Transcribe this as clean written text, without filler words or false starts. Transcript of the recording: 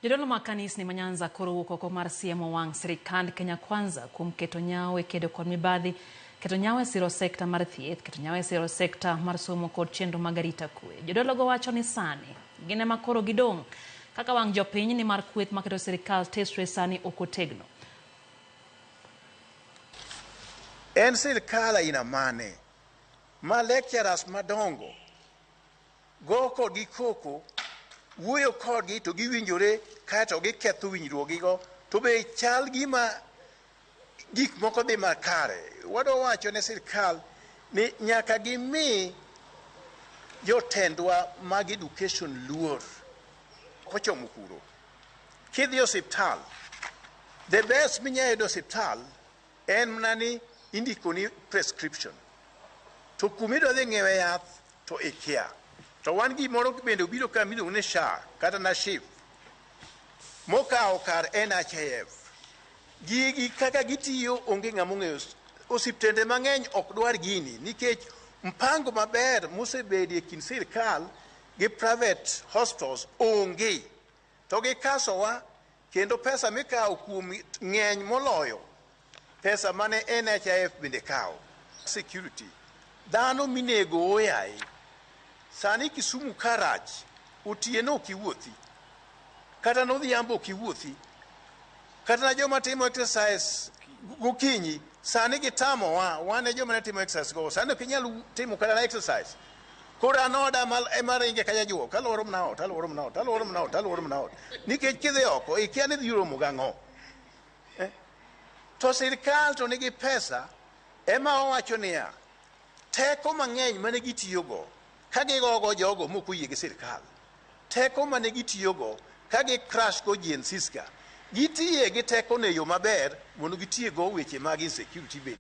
Jodolo mag kanisni ma Nyanza koro owuok oko mar siemo wang' sirikand Kenya Kwanza kuom keto nyawo e kedo kod mibadhi, keto nyawo e siro sekta mar thieth, keto nyawo e siro sekta mar somo kod chenro mag arita kwe. Jodologo wacho ni sani gin ema koro gidong' kaka wang' jopiny nimar kweth maketo sirikal tesre sani ok otegno. En sirkal aina mane ma lecturers madongo go kodgi koko, wuoyo kodgi to giwinjore kaeto giketho winjruokgigo to be chal gima gik moko dhi makare. Wadwa wacho ne sirkal ni nyaka gimi jotendwa mag education luor kochomo kuro. Kidhi e osiptal, the best minyalo yudo e osiptal En mana ni indikoni prescription to kuma idwa dhi ng'iewe yath to ikia. To wan gimoro bende obiro ka miluongo ni SHA kata na SHIF mokawo kar NHIF. Gigi kaka gitiyo onge ng'ama ong'eyo. Osiptende mang'eny ok dwar gini nikech mpango maber mosebedie e kind sirkal gi private hospitals onge. To gikasowa kendo pesa mikawo kuom ng'eny moloyo pesa mane NHIF bende kawo. Security, dhano minego oyaye. Sani Kisumu ka rach, otieno ok iwuothi, kata nodhiambo ok iwuothi, kata na joma timo exercise gokinyi sani gitamowa, wan e joma ne timo exercise go, sani ok inyal timo kata na exercise. Koro an oda ema ringe ka jajuok, aluoro mana ot, aluoro mana ot, aluoro mana ot, aluoro mana ot. Nikech kidhi oko, ikia ni idhi romo gang'o. Eh? To sirkal to nigi pesa, ema owacho niya, teko mang'eny mane gitiyogo ka gigogo jogo mok oyie gi sirkal, teko mane gitiyogo ka gi crash go Gen Zs ka, gitiye gi teko no e yo maber mondo gitiego weche mag insecurity bende.